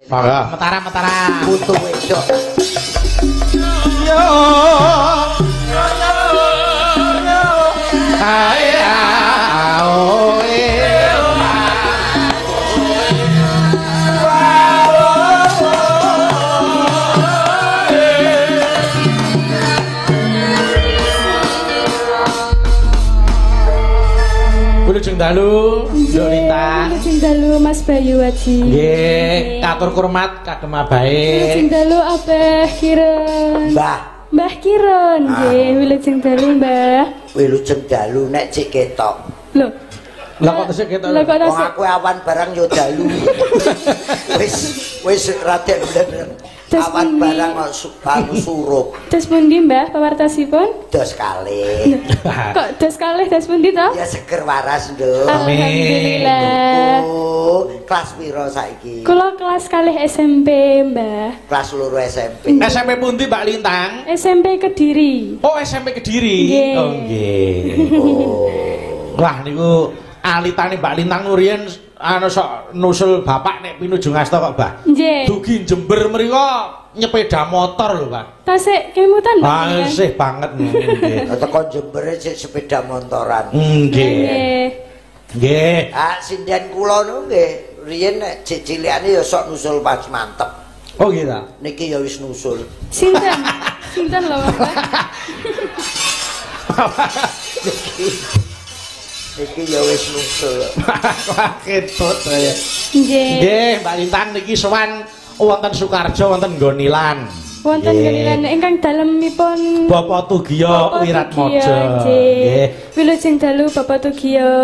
Mangga. Mataram-mataram. Putu wedok. Yo. Yo yo. Ae o e. Wilujeng dalu, Nduk Lintang. Wilujeng dalu Mas Bayu Aji. Nggih, katur kurmat kagem abahe. Wilujeng dalu Abah Kiron. Mbah. Mbah Kiron, nggih, wilujeng dalu Mbah. Wilujeng dalu nek cek ketok. Lho. Lah kok tesih ketok? Wong aku awan barang yo dalu. Wis wis rada bener. Awan barang kok surup. Dos pundi Mbah pawartosipun? Dos kalih. Kok dos kalih dos pundi to? Ya seger waras, Nduk. Alhamdulillah. Oh, kelas piro saiki? Kula kelas kalih SMP, Mbah. Kelas 2 SMP. SMP pundi Mbak Lintang? SMP Kediri. Oh, SMP Kediri. Oh, nggih. Oh. Wah niku alitane Mbak Lintang riyen anu sok nusul bapak nek pinuju ngasta kok, Mbah. Nggih. Dugi Jember mriko nyepeda motor lho, Pak. Tasik kemutan, Mbak. Tasih banget nggih. Teko Jember sik sepeda motoran. Nggih. Nggih. Ah sinden kula niku nggih riyen nek cilikane ya sok nusul pas mantep. Oh nggih ta. Niki ya wis nusul. Sinten? Sinten lho, Pak? Niki ya wis nusul. Ketut ya. Nggih. Nggih, Mbak Lintang niki sowan wonten Sukarjo wonten Gonilan. Wonten Gonilan ingkang dalemipun Bapak Tugiyo Wiratmaja. Nggih. Wilujeng dalu Bapak Tugiyo.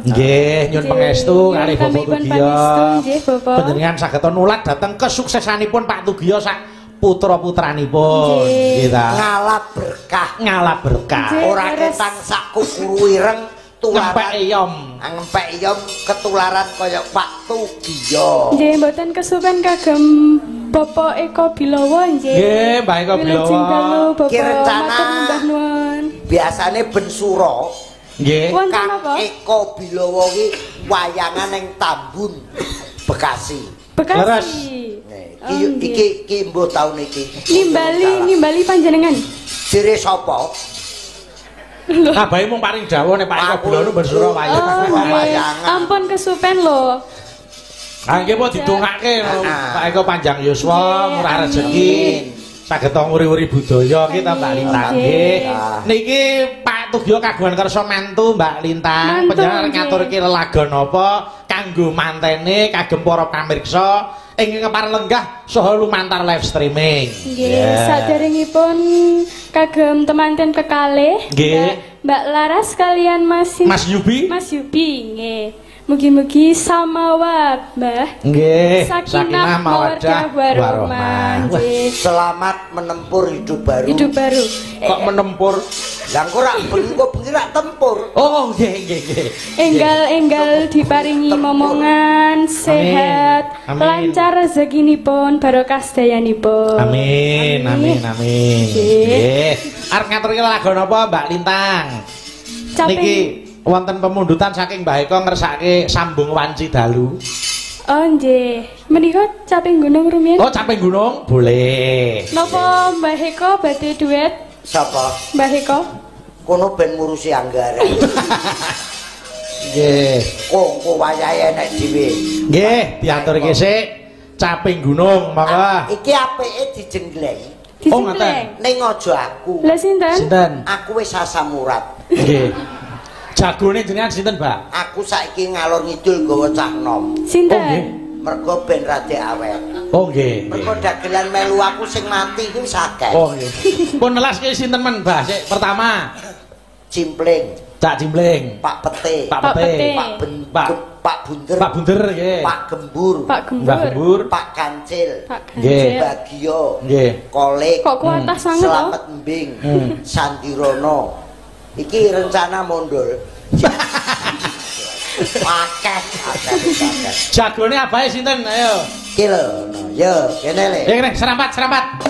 Nggih, nyuwun pangestu kalih Bapak Tugiyo. Nggih, Bapak. Panjenengan saged nulat dhateng kesuksesanipun Pak Tugiyo sak putra-putranipun. Nggih ta. Ngalap berkah, ngalap berkah. Ora ketang sak kukuru ireng. Ngempek eyom, ngempek eyom ketularan kaya Pak Tugiyo. Nggih, mboten kesupen kagem Bapak Eko Bilowo nggih. Nggih, Mbah Eko Bilowo. Ki rencana biasane ben sura. Nggih. Kang Eko Bilowo ki wayangan ning Tambun, Bekasi. Bekasi. Iki iki iki mbuh taun iki. Nimbali nimbali panjenengan. Sire sapa? Abahe mung paring dawuh nek Pak Eko Bilowo ben sura wayangan. Ampun kesupen lho. Ah nggih po didongake Pak Eko panjang yuswa, murah rezeki, saged nguri-uri budaya ki ta Mbak Lintang nggih. Niki Pak Tugiyo kagungan kersa mantu Mbak Lintang, panjenengan ngaturke lelagon napa kanggo mantene kagem para pamirsa ingkang kepareng lenggah saha lumantar live streaming. Nggih, saderengipun kagem temanten kekalih Mbak Laras kalian Mas Mas Yubi. Mas Yubi nggih. Mugi-mugi samawat, Mbah. Nggih, sakinah mawaddah warahmah. Selamat menempur hidup baru. Hidup baru. Kok menempur? Lah engko rak bengi kok bengi rak tempur. Oh, nggih nggih nggih. Enggal-enggal diparingi momongan, sehat, amin. Lancar rezekinipun, barokah sedayanipun. Amin, amin, amin. Nggih. Arep ngaturke lagu napa Mbak Lintang? Niki wonten pemundutan saking Mbah Eko ngersake sambung wanci dalu. Oh nggih. Menika caping gunung rumiyin? Oh, caping gunung boleh. Napa Mbah Eko badhe duet? Sapa? Mbah Eko. Kono ben ngurusi anggaran. Nggih. Kok wayahe enek dhewe. Nggih, diaturke sik caping gunung monggo. Iki apike dijengleng. Oh ngoten. Ning aja aku. Lah sinten? Sinten? Aku wis asam urat. Nggih. Jagone jenengan sinten, Mbak? Aku saiki ngalor ngidul nggawa cah nom. Sinten? Oh, nggih. Mergo ben rada awet. Oh nggih. Mergo dagelan melu aku sing mati kuwi wis akeh. Oh nggih. Pun nelas ki sinten men, Mbah? Sik pertama Cimpling. Cak Cimpling. Pak Pete. Pak Pete. Pak Pak Bunder. Pak Bunder nggih. Pak Gembur. Pak Gembur. Mbah Gembur. Pak Kancil. Pak Kancil. Bagio. Nggih. Kolik. Kok kuatah sanget to? Slamet Mbing. Sandirono. Iki rencana mondol. Akeh, akeh, akeh. Jagone abahe sinten? Ayo. Iki lho, yo kene le. Ya kene, serampat, serampat.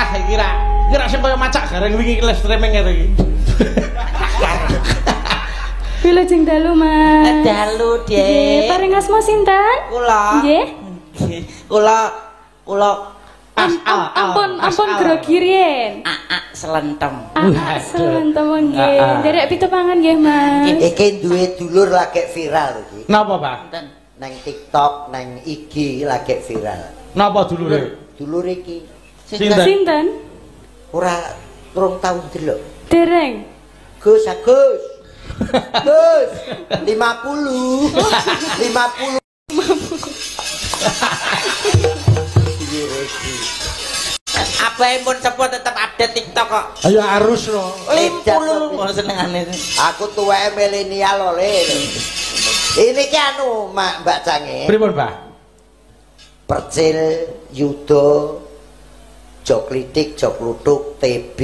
Wah, iki ra. Iki ra sing kaya macak gareng wingi iki live streaming ngene iki. Wilujeng dalu, Mas. Dalu, Dik. Nggih, paring asma sinten? Kula. Nggih. Kula ampun ampun grogi riyen. Aa selentem. Aa selentem nggih. Nderek pitepangan nggih, Mas. Iki duwe dulur lagi viral iki. Napa, Pak? Nang TikTok, nang IG lagi viral. Napa dulure? Dulur iki. Sinten? Sinten? Ora 2 tahun delok. Dereng. Gus, Agus. Gus, 50. 50. Abahe pun sepuh tetep update TikTok kok. Ayo harus lho. 50 ngono senengane. Aku tuweke milenial oleh. Ini ki anu Mbak Cange. Pripun, Pak? Percil, Yudo, Joklitik, Joklutuk, TB,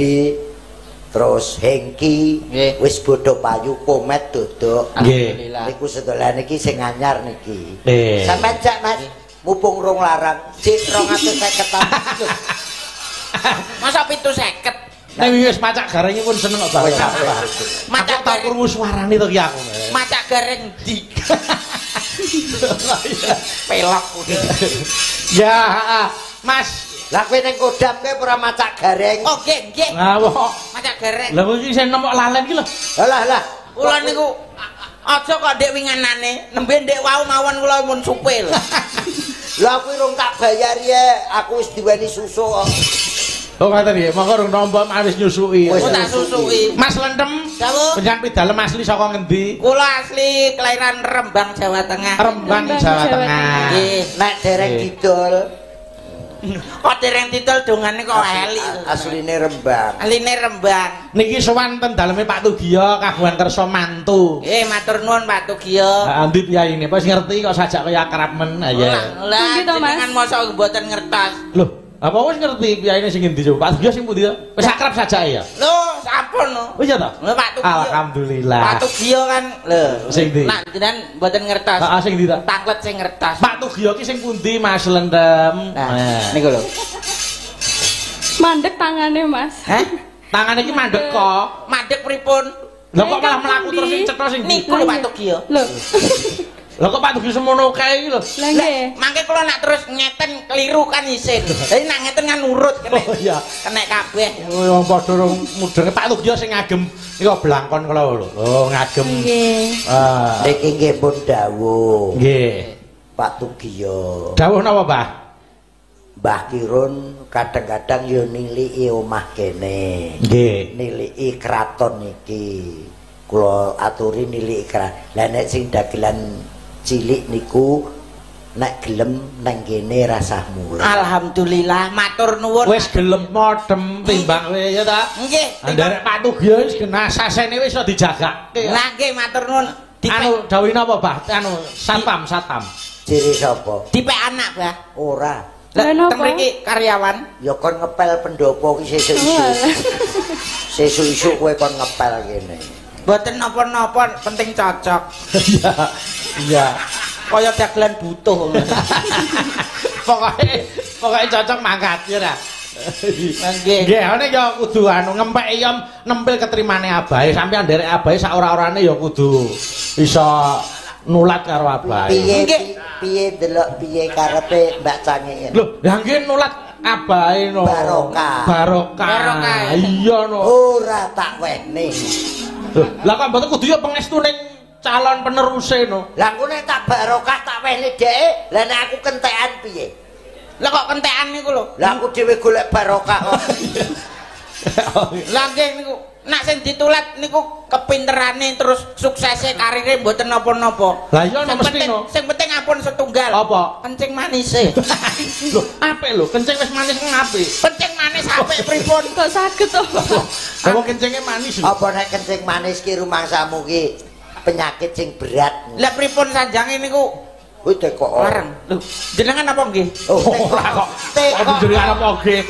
terus Hengki, wis bodho payu komet dodok. Nggih. Niku sedolane iki sing anyar niki. Sampeyan jak Mas, mumpung rong larang, sik 250 ta. Masa 750? Nek wis macak garenge pun seneng kok Bang. Macak tak krungu suarane to ki aku. Macak gareng ndi? Pelok kuwi. Ya, Mas. Lah kowe ning Kodam kowe ora macak gareng. Oh nggih, nggih. Lah kok macak gareng. Lah kok iki sing nemok lalen iki lho. Lah lah. Kula niku aja kok ndek winganane, nembe ndek wau mawon kula mun supe lho. Lah kuwi rong tak bayar ya, aku wis diweni susu kok. Oh ngoten nggih, monggo rong nampa wis nyusuki. Wis tak susuki. Mas Lentem, panjenengan pidalem asli saka ngendi? Kula asli kelahiran Rembang, Jawa Tengah. Rembang, Jawa Tengah. Nggih, nek dereng didol. Kok dereng didol dongane kok elik. Asline Rembang. Asline Rembang. Niki sowan ten daleme Pak Tugiyo kagungan kersa mantu. Nggih, matur nuwun Pak Tugiyo. Heeh, ndi piyayine? Wis ngerti kok sajak kaya akrab men. Ha iya. Lah, jenengan mosok mboten ngertos. Lho, apa wis ngerti piyayine sing ngendi coba? Pak Tugiyo sing pundi to? Wis akrab sajake ya? Lho, sampun lho. Oh iya to? Lho Pak Tugiyo. Alhamdulillah. Pak Tugiyo kan lho sing ndi? Nak jenengan mboten ngertos. Heeh, sing ndi to? Tanglet sing ngertos. Pak Tugiyo ki sing pundi Mas Lentem? Nah, niku lho. Mandek tangane, Mas. Hah? Tangane iki mandek kok. Mandek pripun? Lho kok malah mlaku terus sing cetha sing niku lho Pak Tugiyo. Lho. Lho kok Pak Tugiyo semono kae iki lho. Lah nggih. Mangke kula nak terus ngeten keliru kan isin. Dadi nak ngeten kan nurut kena. Oh iya. Kena kabeh. Wong padha rong mudenge Pak Tugiyo sing ngagem niku blangkon kula lho. Oh ngagem. Nggih. Ah. Niki nggih pun dawuh. Nggih. Pak Tugiyo. Dawuh napa, Pak? Mbah Kirun kadang-kadang yo niliki omah kene. Nggih. Niliki kraton iki. Kula aturi niliki kraton. Lah nek sing dagelan cilik niku nek gelem nang kene rasah mulih. Alhamdulillah matur nuwun. Wis gelem modem timbang kowe ya ta? Nggih. Nderek Pak Tugiyo wis genah sasene wis iso dijagake. Lah nggih matur nuwun. Anu dawuh napa, Bah? Anu satpam, satpam. Ciri sapa? Dipek anak, Bah. Ora. Lah teng mriki karyawan ya kon ngepel pendopo ki sesuk-isuk. Sesuk-isuk kowe kon ngepel kene. Mboten napa-napa, penting cocok. Iya. Iya. Kaya dagelan butuh. Pokoke cocok mangkat ya ra. Nggih. Nggih, ngene ya kudu anu ngempeki ya nempel ketrimane abahe. Sampeyan nderek abahe sak ora-orane ya kudu iso nulat karo abahe. Piye piye delok piye karepe Mbak Cange. Lho, lha nggih nulat abahe no. Barokah. Barokah. Iya no. Ora tak wehne. Lho, lah kok mboten kudu ya pengestu ning calon peneruse no. Lah engko nek tak barokah tak wehne dheke, lah nek aku kentekan piye? Lah kok kentekan niku lho? Lah aku dhewe golek barokah kok. Lah nggih niku nak sing ditulat niku kepinterane terus suksese karire mboten napa-napa. Lah iya mesti no. Sing penting ampun setunggal. Apa? Kencing manise. Lho, apik lho, kencing wis manis apik. Kencing manis apik pripun? Kok saged to? Lah wong kencinge manis lho. Apa nek kencing manis ki rumangsamu ki penyakit sing berat. Lah pripun sanjange niku? Kuwi tekok. Lareng. Lho, jenengan apa nggih? Ora kok. Tekok. Jenengan apa nggih?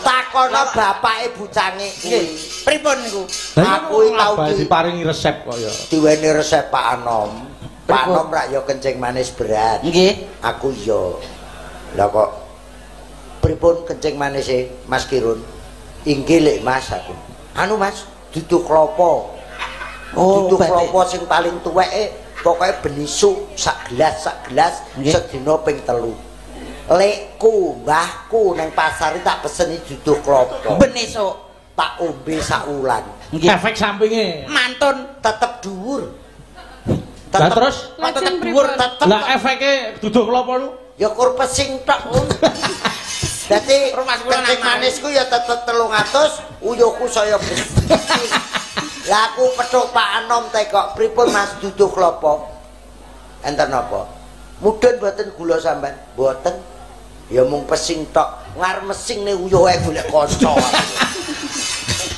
Takono bapake bucange kuwi. Pripun niku? Aku tau diparingi resep kok ya. Diweni resep Pak Anom. Pak Anom rak ya kencing manis berat. Nggih. Aku ya. Lah kok Pripun kencing manise Mas Kirun? Inggih lek Mas aku. Anu Mas, duduh klopo. Oh, duduh klopo sing paling tuweke pokoke ben isuk sak gelas sedina ping 3. Lekku, mbahku nang pasar tak peseni duduh klopo. Ben esuk tak ombe sak wulan. Efek sampinge mantun tetep dhuwur. Lah terus tetep dhuwur tetep. Lah efeke duduh klopo lu? Ya kur pesing tok. Dadi kencing manisku ya tetep 300, uyuhku saya pesing. Lah aku petuk Pak Anom tekok, pripun Mas duduh klopo? Enten napa? Mudhun mboten gula sampean? Mboten. Ya mung pesing tok. Ngar mesing ne uyuhe golek kanca.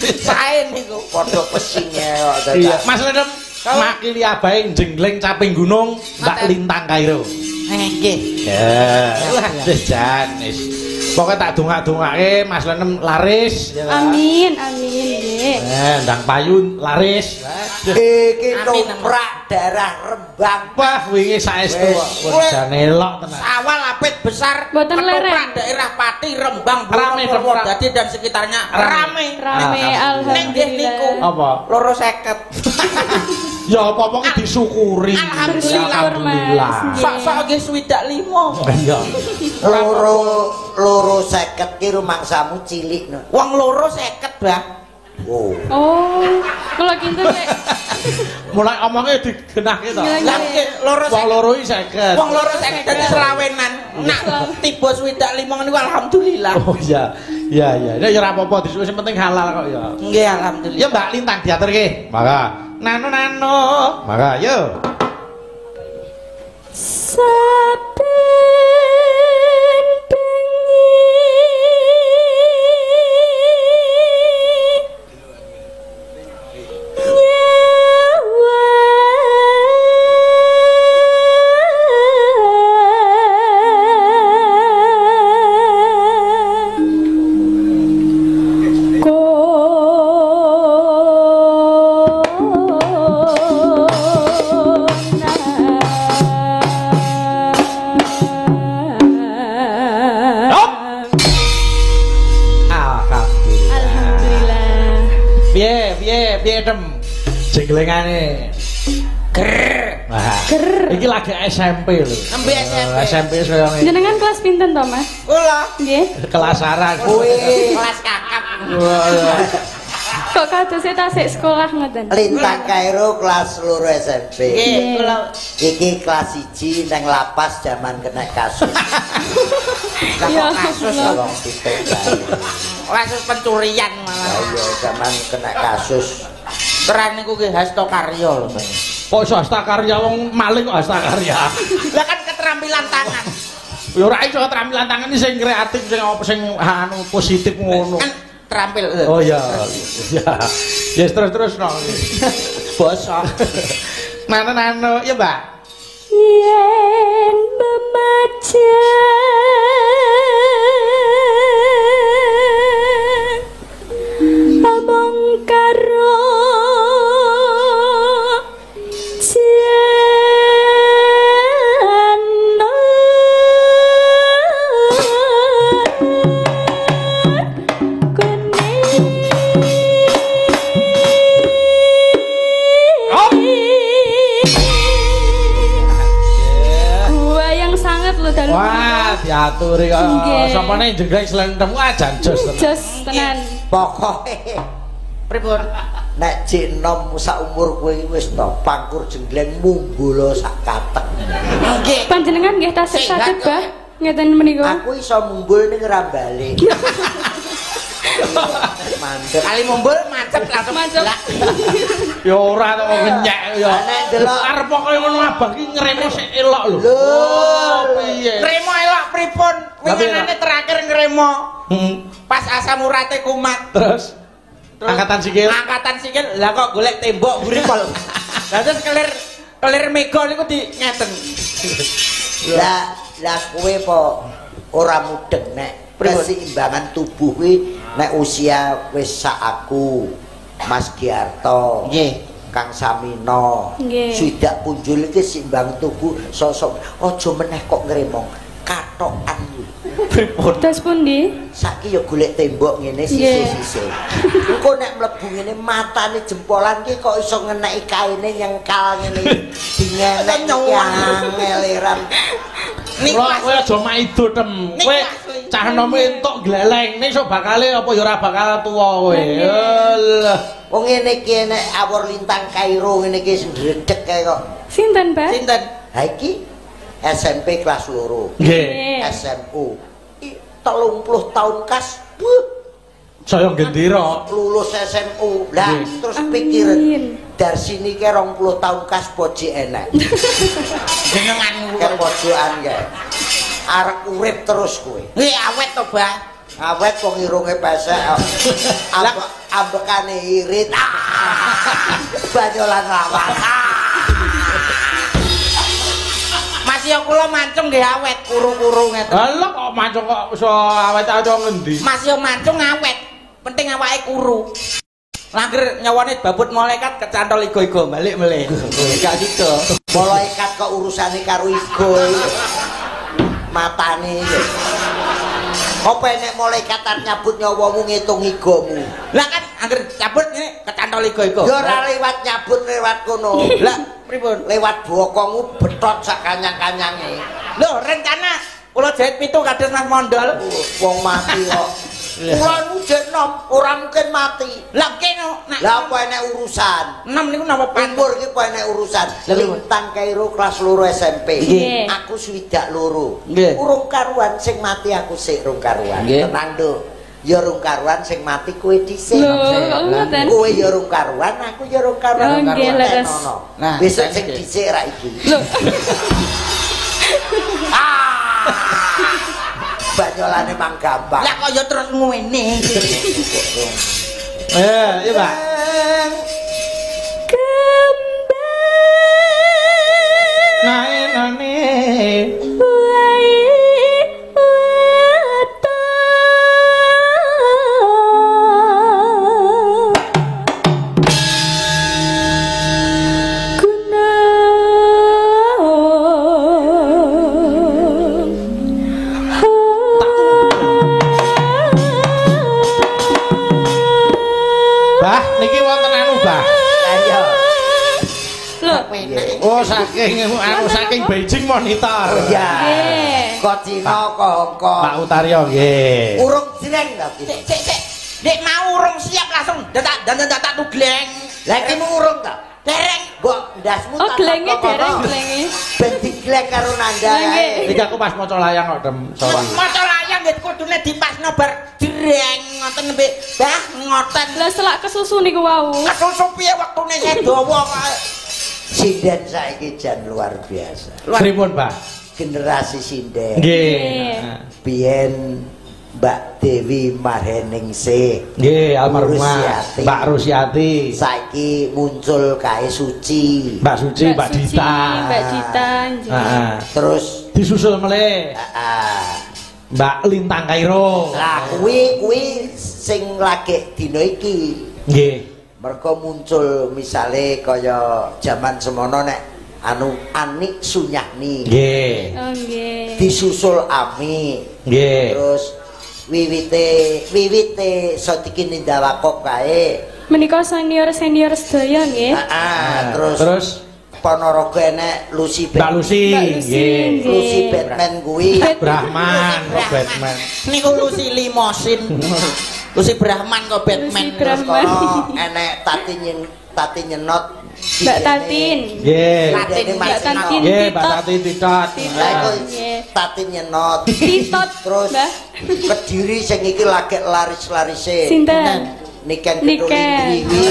Sae niku padha pesinge kok. Iya, Mas Lenem makili abahe jenggleng caping gunung Mbak Lintang Kairo. Nggih. Ya. Wis jan wis. Pokoke tak dongak-dongake Mas Lenem laris ya. Amin, amin nggih. Ndang payun laris. Iki toprak darah Rembang. Wah, wingi saestu kok jan elok tenan. Sawal apit besar ketoprak daerah Pati Rembang Purwodadi dan sekitarnya rame. Rame alhamdulillah. Nggih niku. Apa? 250. Ya apa-apa ki disyukuri. Alhamdulillah. Sok-sok nggih 65. Iya. Loro 50 ki rumangsamu cilik no. Wong 250, Mbah. Oh. Oh, kula kinten nek mulai omongnya digenahke to. Lah nggih 250. Wong loro iki 50. Wong 250 dadi selawenan. Nak tiba 65 niku alhamdulillah. Oh iya. Iya iya. Ya ora apa-apa disuwun sing penting halal kok ya. Nggih alhamdulillah. Ya Mbak Lintang diaturke. Mangga. Nano nano. Mangga yo. Saben bengi jenglengane. Ger. Ger. Iki lagi SMP lho. Nembe SMP. SMP saya ngene. Jenengan kelas pinten to, Mas? Kula. Nggih. Kelasaran. Kuwi kelas kakap. Kok kadose tasik sekolah ngoten? Lintang Kairo kelas 2 SMP. Nggih, kula iki kelas 1 nang lapas jaman kena kasus. Lah kok kasus wong pitik. Kasus pencurian malah. Iya, jaman kena kasus. Keren niku ki Hasto Karya lho, Pak. Kok iso Hasto Karya wong maling kok Hasto Karya. Lah kan keterampilan tangan. Ya ora iso keterampilan tangan iki sing kreatif sing apa sing anu positif ngono. Kan terampil. Oh iya. Iya. Ya terus-terus no. Bosok. Nano-nano ya, Mbak. Yen memajang omong karo Wah, diaturi kok. Sapane jenggleng slentem wah jan jos tenan. Jos tenan. Pokoke pripun? Nek jek enom sak umur kowe wis to pangkur jenggleng mumbula sak katek. Nggih. Panjenengan nggih tasih saged, Bah. Ngeten menika. Aku iso mumbul ning ora balik. Mandek. Kali mumbul mancep langsung. Mancep. Ya ora to kok ngenyek ya. Nek delok arep kaya ngono abah ki ngremo sik elok lho. Lho, piye? Ngremo elok pripun? Winginane terakhir ngremo. Pas asam urate kumat. Terus angkatan sikil. Angkatan sikil lah kok golek tembok mburi pol. Lah terus kelir mega niku di ngeten. Lah lah kowe po ora mudeng nek keseimbangan tubuh kuwi nek usia wis sak aku Mas Giarto, nggih, Kang Samino, swidak punjul iki seimbang tubuh sosok aja meneh kok ngremong. katokan kuwi. Pripun? Terus pundi? Saiki ya golek tembok ngene sisih-sisih. Engko nek mlebu ngene matane jempolan ki kok iso ngeneki kaine nyengkal ngene. Dingenek angeleran. Niku kowe aja maido tem. Kowe cah nom entuk gleleng ning sok bakale apa ya ora bakal tuwa kowe. Alah. Wong ngene iki nek awor lintang Kairo ngene iki sendredeg kae kok. Sinten, Pak? Sinten? Ha iki SMP kelas 2. Nggih. SMU. 30 tahun kas. Saya gendera lulus SMU. Lah terus pikiran Darsini ke 20 tahun kas poji enek. Jenengan ke pojokan kae. Arek urip terus kowe. Nggih awet to, Bah. Awet wong irunge pesek. Ambekane irit. Banyolan lawas. Mas yo kula mancung nggih awet kuru-kuru ngeten. Lah kok mancung kok iso awet-awet ngendi? Mas yo mancung awet. Penting awake kuru. Langger nyawane babut malaikat kecantol igo-igo balik melih. Gak sida. Malaikat kok urusane karo igo. Matane iki. Apa enek malaikat arep nyabut nyawamu ngitung igomu? Lah kan angger cabut ngene kecantol igo-igo. Ya ora lewat nyabut lewat kono. Lah pripun? Lewat bokongmu betot sak kanyang-kanyange. Lho rencana kula jahit 7 kados Mas Mondol. Wong mati kok. Kula nu jek nom ora mungkin mati. Lah kene nek lah apa enek urusan? 6 niku napa umur iki apa enek urusan? Lintang Kairo kelas 2 SMP. Aku 62. Urung karuan sing mati aku sik rung karuan. Tenang, Nduk. Ya rung karuan sing mati kowe dhisik. Kowe ya rung karuan, aku ya rung karuan. Nah, besok sing dhisik ra iki. Lho. Banyolane mang gampang. Lah kok ya terus ngene iki. Iya, Pak. Kembang naenane wae Oh saking anu saking Beijing monitor. Iya. Kok Cina kok Hongkong. Pak Utaryo nggih. Urung jreng ta iki. Sik sik sik. Nek mau urung siap langsung dadak dadak tugleng. Lah iki mu urung ta? Dereng. Mbok ndasmu tak. Oh glenge dereng glenge. Ben digleng karo Nanda kae. Iki aku pas maca layang kok Dem. Maca layang nggih kudune dipasno bar jreng ngoten nembe. Bah ngoten. Lah selak kesusu niku wau. Kesusu piye wektune sedawa kok. Sinden saiki jan luar biasa. Pripun, Pak? Generasi sinden. Nggih. Biyen Mbak Dewi Marheningsih. Nggih, almarhumah Mbak Rusiati. Saiki muncul kae Suci. Mbak Suci, Mbak Dita. Mbak Dita nggih. Heeh. Terus disusul melih. Heeh. Mbak Lintang Kairo. Lah kuwi sing lagi dina iki. Nggih. Mergo muncul misale kaya jaman semono nek anu Anik Sunyahni. Nggih. Oh nggih. Disusul Ami. Nggih. Terus wiwite Sodikin Nindawakop kae. Menika senior-senior sedaya nggih. Heeh, terus Ponorogo enek Lucy Mbak Lucy. Nggih. Lucy Batman kuwi. Brahman kok Batman. Niku Lucy Limosin. Lucy Brahman kok Batman. Terus kono enek Tati Nyenot. Mbak Tatin. Nggih. Mbak Tatin. Nggih, Mbak Tatin Titot. Lah iku Tatin Nyenot. Titot. Terus Kediri sing iki lagi laris-larise. Sinten? Niken Ketulindri kuwi.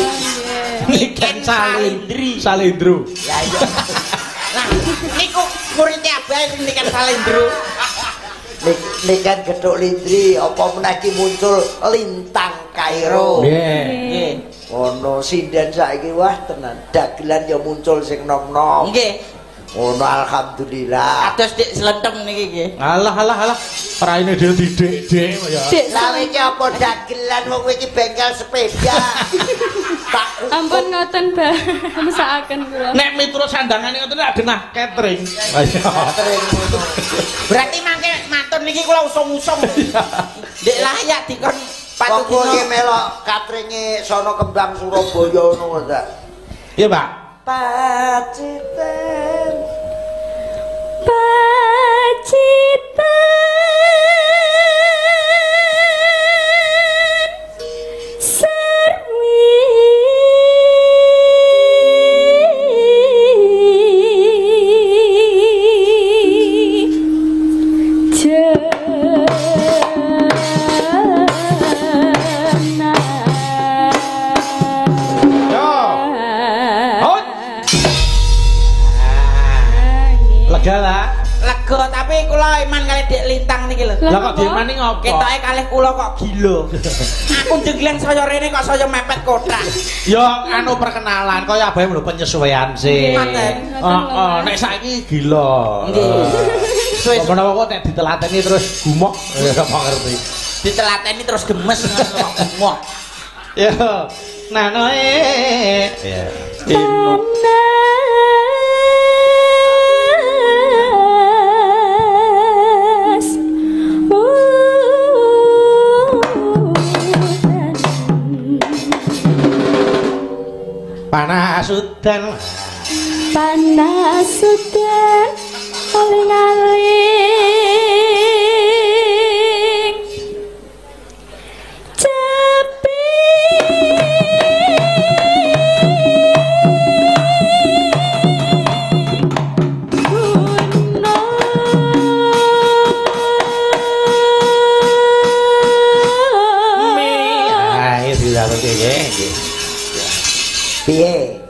Niken Salindri. Salindru. Ya iya. Lah niku murite abahe sing Niken Salindru. Niken Gethuk Lindri apa meneh iki muncul Lintang Kairo. Nggih. Nggih. Ono sinden saiki wah tenan. Dagelan ya muncul sing nom-nom. Nggih. Ngono alhamdulillah. Ados Dik Slentem niki nggih. Alah alah alah. Raine dhewe didik-dik kok ya. Lah iki apa dagelan wong iki bengkel sepeda. Tak ampun ngoten, Mbah. Mesakaken kula. Nek miturut sandangane ngoten lak genah catering. Catering ngono. Berarti mangke matun niki kula usung-usung. Dik layak dikon Pak Tugino iki melok cateringe Sono Kembang Surabaya ngono ta. Iya, Pak. Pacitan Pacitan serwi jena. Lega lah. Lega tapi kula iman kalih Dik Lintang niki lho. Lah kok diemani ngopo? Ketoke kalih kula kok gila. Aku jenggleng saya rene kok saya mepet kotak. Ya anu perkenalan kaya abahe lho penyesuaian sih. Heeh, nek saiki gila. Nggih. Suwe menawa kok nek ditelateni terus gumok ya apa ngerti. Ditelateni terus gemes kok gumok. Ya. Nanoe. Ya. Panas udan, panas udan, aling-aling cepi gunung. Ah, iki dilakoni nggih. Piye?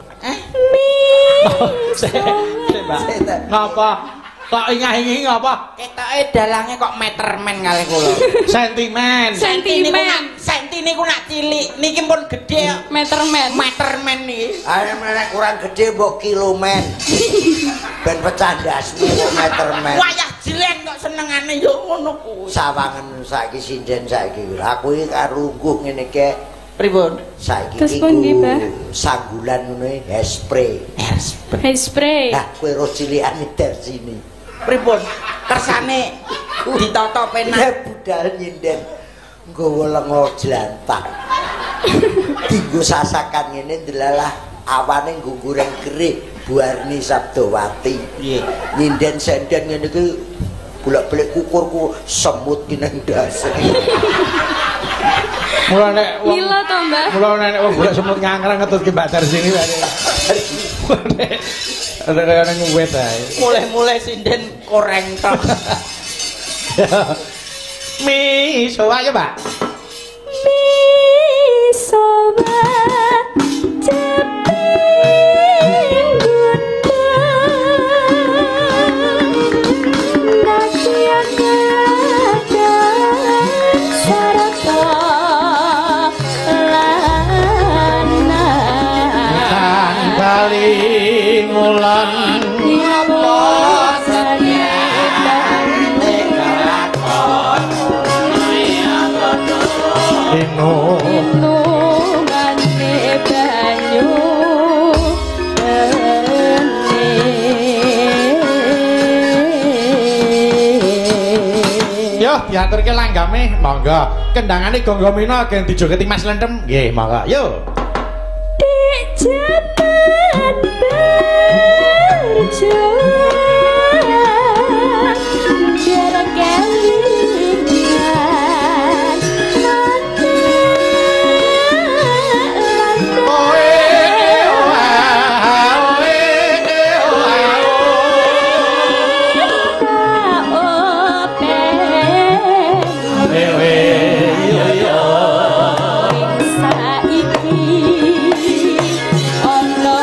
Sik, Mbak. Ngapa? Kok ingah-ingi ngapa? Ketoke dalange kok metermen kalih kula. Sentimen. Sentimen. Senti niku nak cilik, niki pun gedhe kok. Metermen. Metermen niki. Ayo nek kurang gedhe mbok kilomen. Ben pecah ndasmu kok metermen. Wayah jelen kok senengane yo ngono kuwi. Sawangen saiki sinden saiki. Aku iki karo lungguh ngene iki. Pripun? Saiki iki sanggulan ngono hairspray. Hairspray. Hairspray. Lah kowe ro cilikane Darsini. Pripun? Kersane ditata penak. Budal nyinden nggawa lenga jlantah. Dinggo sasakan ngene ndelalah awane nggo goreng gerih Buarni Sabdowati. Piye? Nyinden senden ngene iki bolak-balik kukurku semut ki nang ndase. Mula nek wong Mila to, Mbah. Mula nek wong golek semut ngangrang ngetutke Mbak Darsini wae. Ada kaya nang wet ae. Mulih-mulih sinden koreng tok. Mi sowa ya, Mbak. Mi sowa ceping gunung sarata lana bali ngulan apa senyatane kelakon ino inungane banyu yo diaturke langgame monggo kendangane Gonggo Mina gen dijogeti Mas Lentem nggih monggo yo Dik jaman berjuang jarak kelingan saiki ana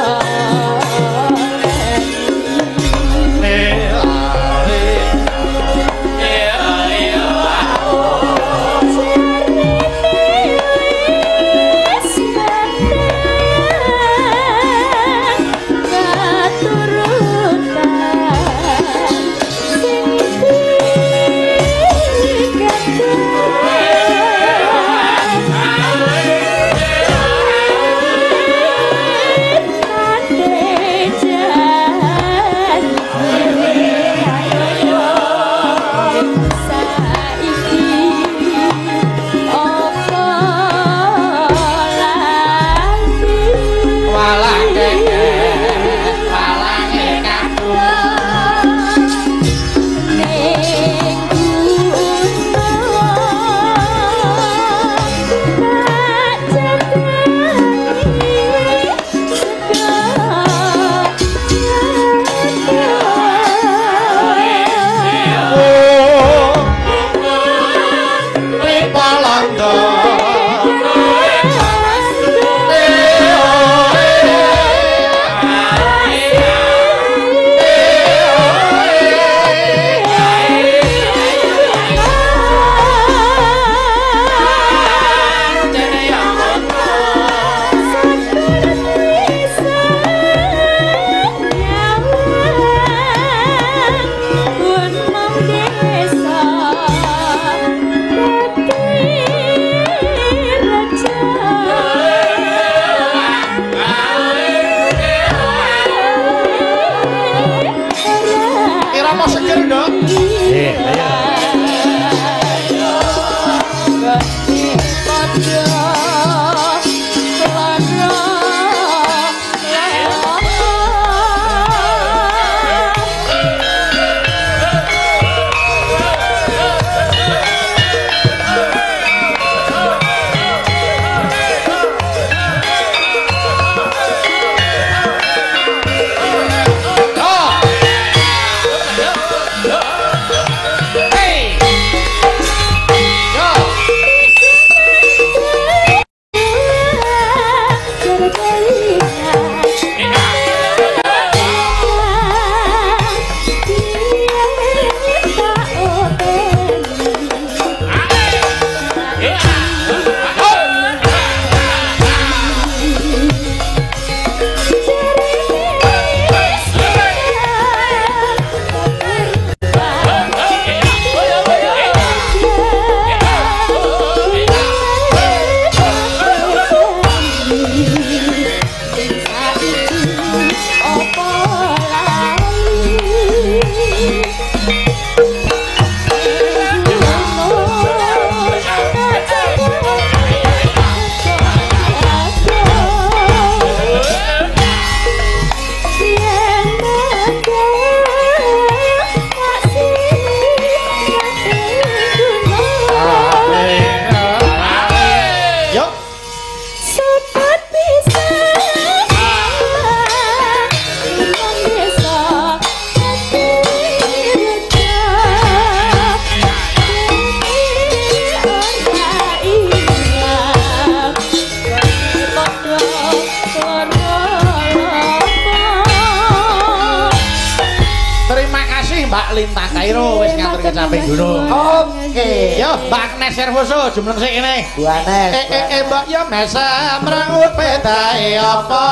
Lintang Kairo wis ngatur kecaping gunung. Oke. Yo, Mbak Agnes Servoso jumleng sik kene. Bu Agnes. Mbok yo mesem mrangut pedae apa?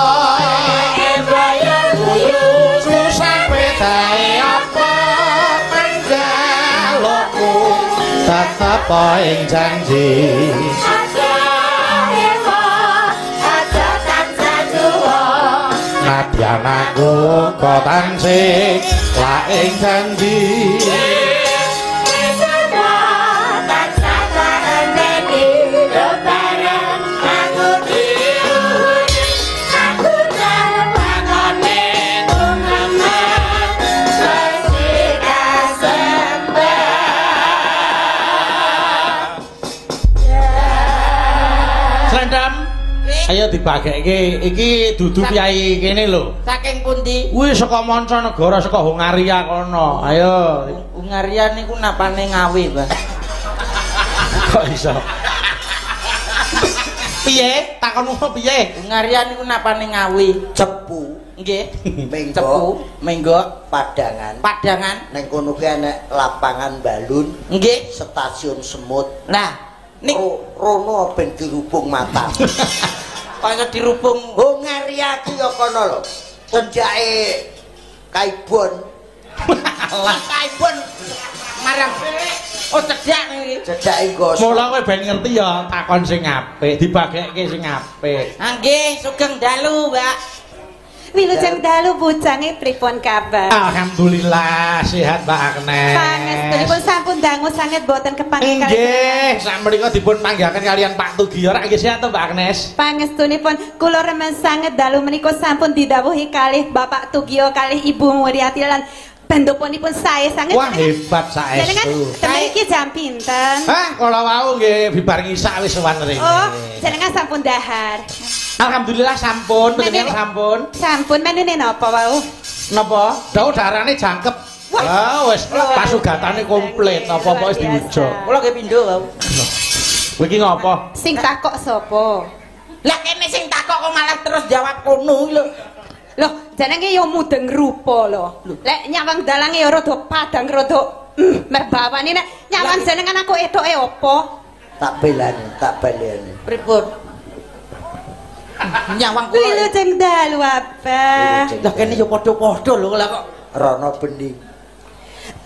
Mbok yo guyu susah pedae apa? Manjalukku tetep ing janji. Nadyan aku kok tansih lak ing janji. Ayo dibagekke iki dudu piyai kene lho. Saking pundi? Kuwi saka mancanegara, saka Hongaria kono. Ayo. Hongaria niku napane Ngawi, Mbah. Kok iso? Piye? Takonmu piye? Hongaria niku napane Ngawi. Cepu. Nggih. Cepu, Menggok, Padangan. Padangan. Ning kono ki enek lapangan balun. Nggih. Stasiun semut. Nah, nik rono ben dirubung mata. Kaya dirubung Hongaria ki ya kono lho. Cendhake Kaibon. Lah Kaibon marang oh cedhak niki. Cedhake gosok. Mula kowe ben ngerti ya takon sing apik, dibagekke sing apik. Ha nggih, sugeng dalu, Mbak. Wilujeng dalu bujange pripun kabar? Alhamdulillah sehat Mbak Agnes. Pangestunipun sampun dangu sanget boten kepanggih kaliyan. Nggih, sakmenika dipun panggihaken kaliyan Pak Tugiyo rak nggih sehat to Mbak Agnes? Pangestunipun kula remen sanget dalu menika sampun didhawuhi kalih Bapak Tugiyo kalih Ibu Muryati lan pendoponipun sae sanget. Wah hebat saestu. Jenengan temen iki jam pinten? Hah, kala wau nggih bibar ngisak wis sowan rene. Oh, jenengan sampun dahar. Alhamdulillah sampun, panjenengan sampun. Sampun menune napa wau? Napa? Dawuh darane jangkep. Wah, wis pasugatane komplit, apa-apa wis diwujud. Kula nggih pindho wau. Kowe iki ngopo? Sing takok sapa? Lah kene sing takok kok malah terus jawab kono lho. Loh, jenenge yo mudeng rupa lho. Lek nyawang dalange yo rada padang rada merbawane nek nyawang jenengan aku etoke apa? Tak belani, tak baleni. Pripun? Nyawang kula. Wilujeng dalu Abah. Lah kene yo padha-padha lho lah kok Rono bening.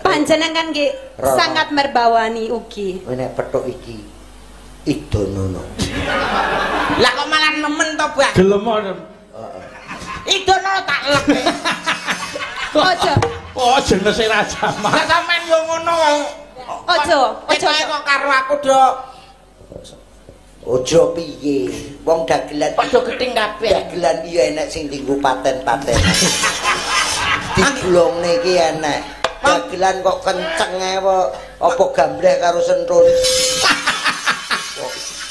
Panjenengan nggih sangat merbawani ugi. Nek petuk iki idonono. Lah kok malah nemen to, Bah? Gelem. Idono tak lek. Aja. Oh, jenenge Raja Mas. Lah sampean yo ngono kok. Aja, aja kok karo aku do Aja piye. Wong dagelan padha gething kabeh. Dagelan iya enek sing dienggo paten-paten. Digulongne iki enek. Dagelan kok kenceng ae apa gambleh karo sentun.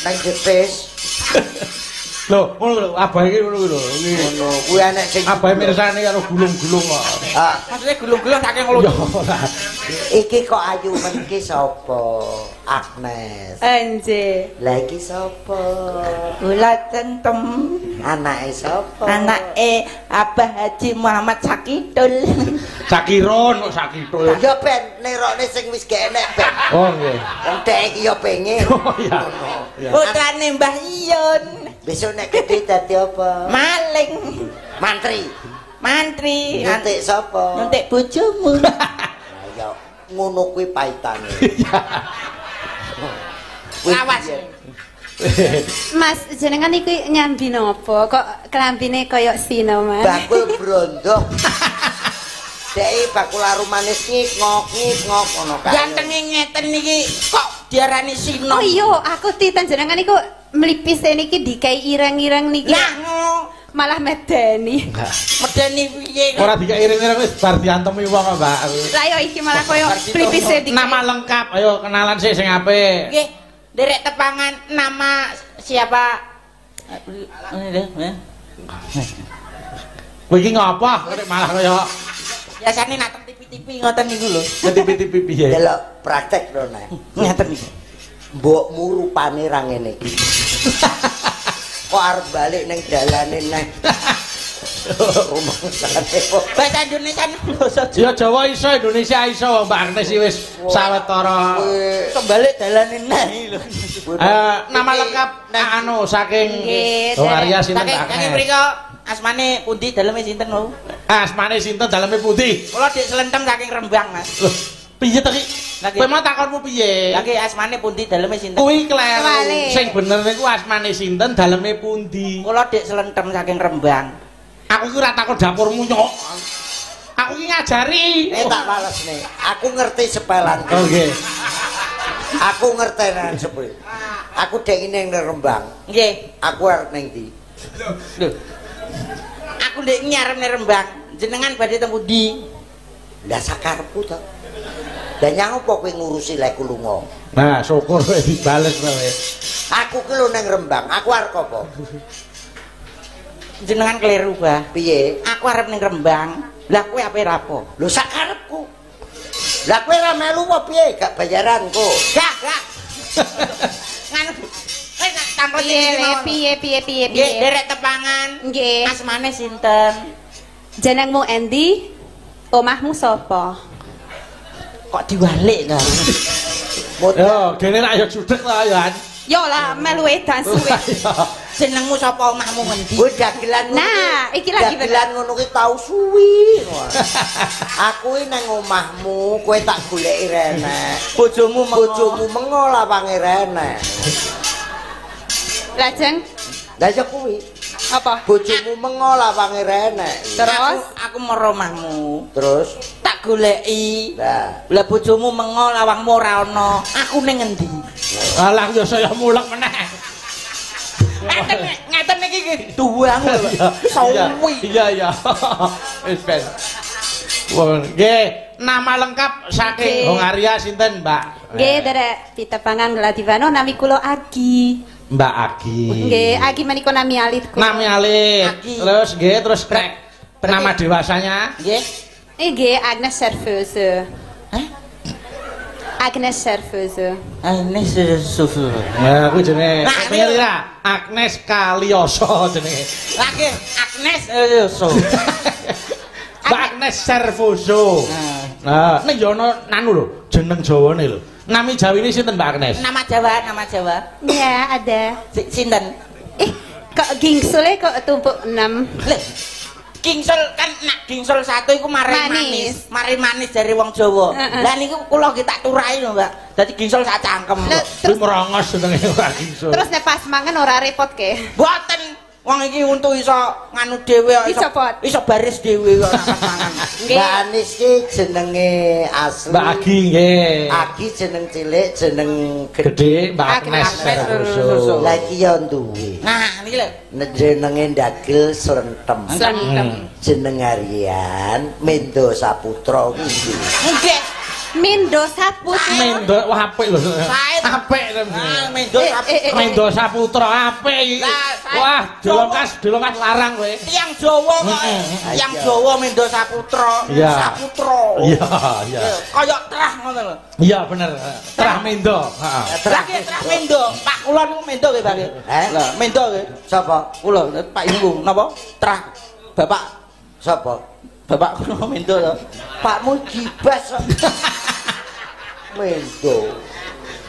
Nang jetis. Lho, ngono lho, abah iki ngono lho. Ngono, kuwi enek sing abahe mirsani karo gulung-gulung kok. Ah, maksudnya gulung-gulung saking ngono. Iki kok ayu men iki sapa? Agnes. Enje. Lah iki sapa? Kula Centem. Anake sapa? Anake Abah Haji Muhammad Sakitul. Sakiron kok Sakitul. Ya ben nerokne sing wis gak enek ben. Oh nggih. Wong dhek iki ya pengen. Oh iya. Putrane Mbah Iyun. Besok nek gede dadi apa? Maling. Mantri. Mantri. Nyuntik sapa? Nyuntik bojomu. Ya ngono kuwi paitane. Lawas. Mas, jenengan iki nyambi napa? Kok klambine koyo sino, Mas? Bakul brondong. Dek bakul arum manis ngok-ngok ngono kae. Gantenge ngeten iki kok diarani sino. Oh iya, aku titan jenengan iku mlipise niki dikai ireng-ireng niki. Lah ngono, malah medeni. Medeni piye? Ora dikai ireng-ireng wis bar diantemi wong kok, Mbak. Lah yo iki malah koyo mlipise dikai. Nama lengkap, ayo kenalan sik sing apik. Nggih, nderek tepangan nama siapa? Kowe iki ngopo? Kok malah koyo biasane nak teng TV-TV ngoten niku lho. TV-TV piye? Delok praktek lho nek. Ngeten iki. Mbokmu rupane ra ngene iki. Kok arep balik ning dalane neh. Rumangsane kok. Bahasa Indonesia basa Jawa. Ya Jawa iso, Indonesia iso Mbak Agnes iki wis sawetara. Kok balik dalane neh lho. Nama lengkap anu saking Wong Arya sinten Mbak Agnes? Saking mriko asmane pundi daleme sinten wau? Asmane sinten daleme pundi? Kula Dik Selentem saking Rembang, Mas. Lho, piye to iki? Kowe mau takonmu piye? Lah ki asmane pundi daleme sinten? Kuwi kleru. Sing bener niku asmane sinten daleme pundi? Kula Dik Selentem saking Rembang. Aku iki ora takon dapurmu nyok. Aku iki ngajari. Tak walesne. Aku ngerti sepelan. Oh nggih. Aku ngerti nang sepel. Aku dek ning Rembang. Nggih. Aku arep ning ndi? Lho. Aku ndek arep ning Rembang. Jenengan badhe teng pundi? Lah sakarepku to. Lah nyang apa kowe ngurusi lek lunga? Nah, syukur kowe dibales kowe. Aku ki lho ning Rembang, aku arep apa? Jenengan kleru, Bah. Piye? Aku arep ning Rembang. Lah kowe ape rapo? Lho sakarepku. Lah kowe ora melu apa piye? Gak bayaran kok. Gak, gak. Nganu tampil piye piye piye piye. Nggih, derek tepangan. Nggih. Asmane sinten? Jenengmu endi? Omahmu sapa? Kok diwalik ta? Yo, dene rak yo judeg ta yo. Yo lah melu edan suwe. Jenengmu sapa omahmu ngendi? Kuwi dagelan. Nah, iki lagi dagelan ngono ki tau suwi. Aku iki nang omahmu, kowe tak goleki rene. Bojomu mengo. Bojomu mengo lawange rene. Lajeng? Lah ya kuwi. Apa? Bojomu mengo lawange rene. Terus aku moro omahmu. Terus tak goleki. Lah, lah bojomu mengo lawangmu ora ana. Aku ning ngendi? Alah ya saya mulek meneh. Ngeten iki duwang lho. Suwi. Iya iya. Wis ben. Nggih, nama lengkap saking Hong Arya sinten, Mbak? Nggih, derek pitepangan Gladivano nami kula Agi. Mbak Agi. Nggih, Agi menika nami alit kula. Nami alit. Terus nggih, terus nama dewasanya? Nggih. Nggih, Agnes Servose. Hah? Agnes Servose. Agnes Servose. Nah, kuwi jenenge. Ngerti ra? Agnes Kalioso jenenge. Lah nggih, Agnes Kalioso. Mbak Agnes Servoso. Nah, ning yo ana nanu lho, jeneng Jawane lho. Nami Jawine sinten Mbak Agnes? Nama Jawa, nama Jawa. Iya, ada. Sinten? Kok gingsule kok tumpuk 6. Lho, gingsul kan nak gingsul 1 iku mare manis. Mare manis dari wong Jawa. Lah niku kula nggih tak turahi lho, Mbak. Dadi gingsul sak cangkem. Terus merongos jenenge ora gingsul. Terus nek pas mangan ora repot ke? Mboten. Wong iki untu iso nganu dhewe iso iso baris dhewe kok ora mangan. Mbak Anis ki jenenge asli. Mbak Agi nggih. Agi jeneng cilik, jeneng gedhe Mbak Agnes. Lah iki ya duwe. Nah, niki lho. Jenenge Ndagel Slentem. Slentem. Jeneng harian Mendo Saputra kuwi. Nggih. Mendo Saputra. Mendo wah apik lho. Apik Mendo Saputra. Mendo Saputra apik iki. Wah, dilongkas larang kowe. Tiyang Jawa kok. Tiyang Jawa Mendo Saputra. Saputra. Iya, iya. Kaya trah ngono lho. Iya bener. Trah Mendo. Heeh. Trah Mendo. Pak kula niku Mendo nggih, Pak. Lah, Mendo nggih. Sapa? Kula Pak Ibu napa? Trah Bapak sapa? Bapak kula Mendo to. Pakmu gibas. Mendo.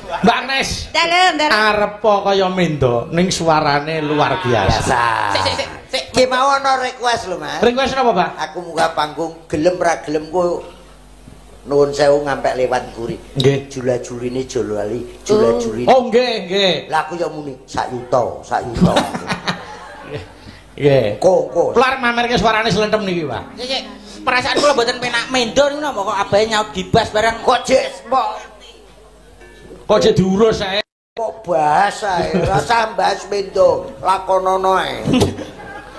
Mbak Agnes. Dalem, dalem. Arepa kaya Mendo ning suarane luar biasa. Sik sik sik. Ki mau ana request lho, Mas. Request napa, Pak? Aku munggah panggung gelem ra gelem ku nuwun sewu ngampek lewat nguri. Nggih. Jula-juline jolali, jula-juline. Oh, nggih, nggih. Lah aku ya muni sak yuta, sak yuta. Nggih. Kok. Pelar mamerke suarane slentem niki, Pak. Sik sik. Perasaan kula mboten penak Mendo niku napa kok abahe nyaut gibas barang kok jek mbok kok jek diurus ae. Kok bahas ae, rasa bahas Mendo, lakonono ae.